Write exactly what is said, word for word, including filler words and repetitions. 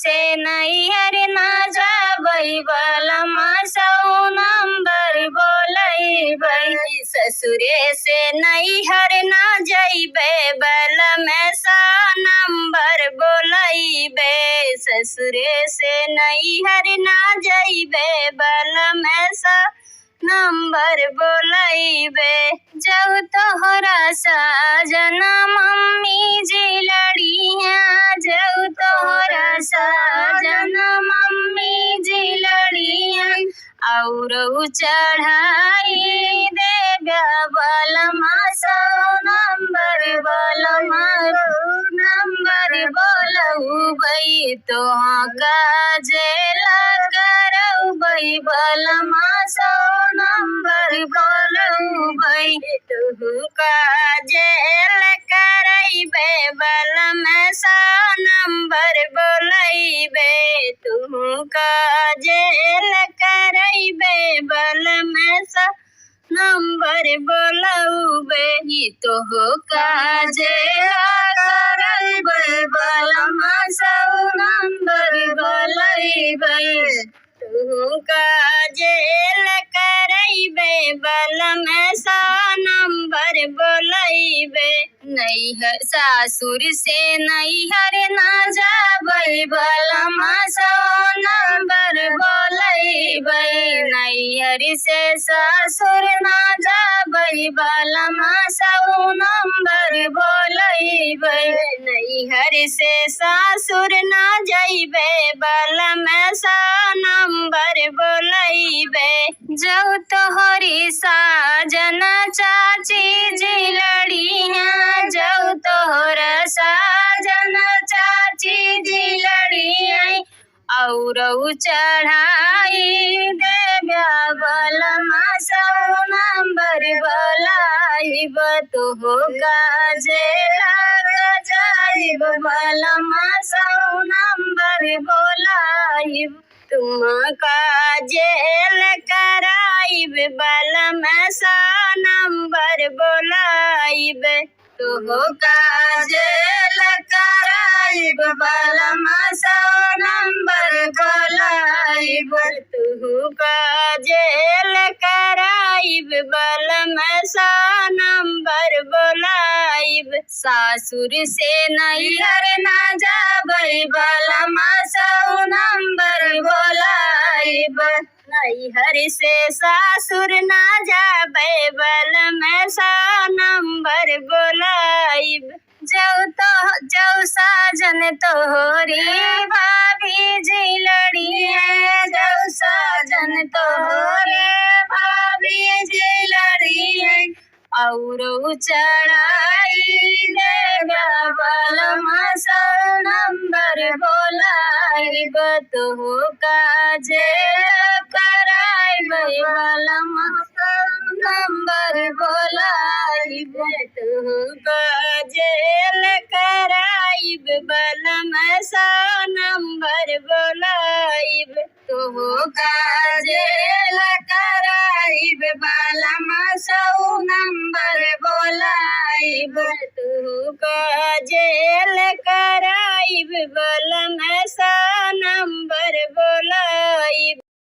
से नैहर ना जाबै, बलमा सौ नंबर बोलैबै। ससुरे से नैहर ना जइबै, बलमा सौ नंबर बोलैबै। ससुरे से नैहर ना जइबै, बलमा सौ नंबर बोलैबै। जौ तोहरा साजना मम्मी जी लड़िया, जौ तोहरा साजना मम्मी जी लड़िया, औरौ चढ़ाई देब्या बलमा सौ नंबर, बलमा सौ नंबर बोलौबै। तोहका जेल करौबै बलमा सौ नंबर बोलौबै। तुहका जेल करैबै बलमा सौ नंबर बोलैबै। तुहका जेल करैबै बलमा सौ नंबर बोलौबै। तोहका जेल करैबै बलमा सौ नंबर बोलैबै। तोहका जेल करैबै बलमा सौ नंबर बोलैबै। नैहर सासुर से नैहर ना जाबै बलमा सौ नंबर बोलैबै। नैहर से सासुर ना जाबै बलमा सौ नंबर बोलैबै। नैहर से सासुर ना जइबै बलमा सौ नंबर बोलैबै। जौ तोहरी साजना चाची जी लड़िया, जौ तोहरा साजना चाची जी लड़िया, औरौ चढ़ाई देब्या बलमा सौ नंबर बोलैब। तोहका जेल करैब बलमा सौ नंबर बोलैब। तुमका जेल करैब बलमा सौ नंबर बोलैब। तोहका जेल करैब बलमा सौ नंबर बोलैब। तोहका जेल करैब बलमा सौ नंबर बोलैब। सासुर से नैहर ना जाबै बलमा सौ नंबर बोलैब। नैहर से सासुर ना जाबै बलमा सौ नंबर बोलैब। जौ तो, जौ साजन तोहरे भाभी जी लड़िया, जौ साजन तोहरे भाभी जी लड़िया, औरौ चढ़ाई देब्या बलमा सौ नंबर बोलैब। तोहका जेल करैब बलमा सौ नंबर बोलैब। तोहका जेल करैब बलमा सौ नंबर बोलैब। तोहका जेल करैब बलमा सौ नंबर बोलैब। तोहका जेल करैब बलमा सौ नंबर बोलैब।